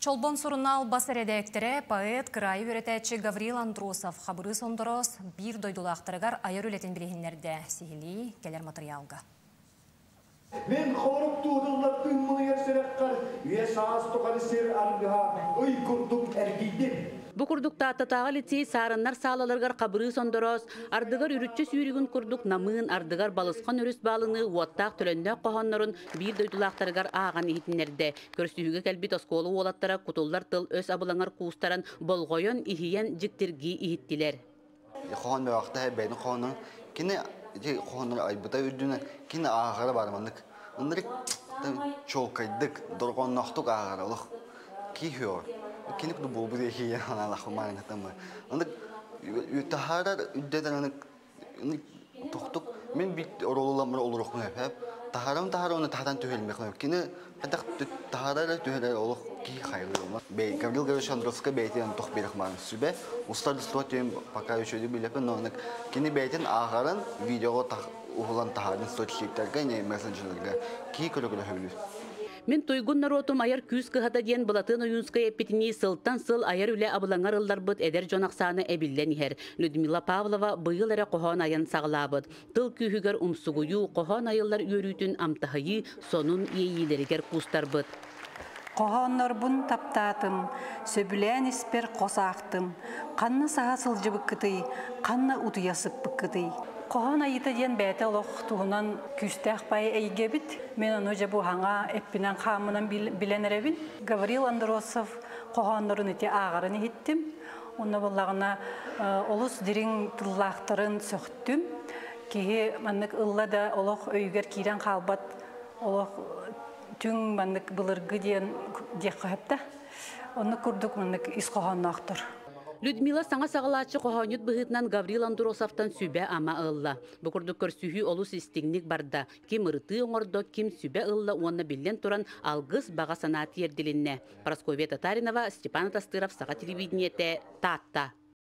Чолбон сурунаал бас эрэдээктэрэ, поэт, кыраайы үөрэтээччи Гаврил Андросов Хабырыыс Ондороос биир дойдулаахтарыгар айар үлэтин билиһиннэрдэ. Сиһилии кэлэр матырыйаалга. Мин хорук туудуллар тыыммыныгар сүрэххэр үйэ саас тухары сир аргыһа ый курдук эргийдим. Бу курдук Тааттатааҕы лицей саарыннар саалаларыгар Хабырыыс Ондороос ардыгар үрүччэ сүүрүгүн курдук намыын, ардыгар балысхан өрүс баалыныы уоттаах төлөннөөх хоһооннорун биир дойдулаахтарыгар ааҕан иһитиннэрдэ. Көрсүһүүгэ кэлбит оскуола уолаттара кутуллар тыл өс абылаҥар куустаран, болҕойон, иһийэн, дьиктиргии иһиттилэр. Хоһоон бөҕөхтө бэйэтин хоһоонун кини хоһооннору айбыта үрдүнэн кини ааҕара баар маннык ынырык чуолкайдык дорҕоонноохтук ааҕара олох киһи кини курдук буолбут киһи анаалаах маанатамы ынырык таһаарар үрдэтэн ынырык тохтук мин бит оролуламмар олоруохпун эпэп таһаарам таһаарам уонна таһатан түһэлмэх кини хайдах таһаарар түһэрэр олох киһи хайылыма Гаврил Гаврилович Андровскай бэйэтин тох биэрэх маан сүбэ устар дустуот пока еще билепин но кини бэйэтин ааҕарын видеоҕа уһулан таһаарын соцсеттерге не мессенджерлерге киһи көрө-көрө сөбүлүүр. Мин туйгун норуотум айар күүс кыһата диэн Былатыан Ойуунскай эппитинии сылтан сыл айар үлэ абылаҥар ылларбыт эдэр дьон ахсаана эбиллэн иһэр. Людмила Павлова быйыл эрэ хоһоон айан саҕалаабыт. Тыл күүһүгэр умсугуйуу, хоһоон айыллар үөрүүтүн амтаһыйыы сонун иэйиилэригэр куустарбыт. Хоһооннорбун таптаатым, сөбүлээн испэр хос аахтым. Ханна саһа сылдьыбыккытый, ханна утуйа сыппыккытый? Хоһоон айыыта диэн бэйэтэ олох туһунан күүстээх баай эйгэбит. Мин ону дьэ бу хаҥа эппинэн хааммынан билэн эрэбин. Гаврил Андросов хоһооннорун ити ааҕарын иһиттим. Онно буоллаҕына олус дириҥ тыллаахтарын сөхтүм. Киһи маннык ылла да олох өйүгэр киирэн хаалбат олох түҥ маннык былыргы диэн диэххэ сөп да. Оннук курдук маннык ис хоһоонноохтор. Людмила саҥа саҕалааччы хоһоонньут быһыытынан Гаврил Андросовтан сүбэ-ама ылла. Бу курдук көрсүһүү олус истиҥник барда. Ким ырытыы оҥордо, ким сүбэ ылла уонна биллэн туран алгыс баҕа санаа тиэрдилиннэ. Прасковья Татаринова, Степан Атастыров, Саха телевидениетэ, Таатта.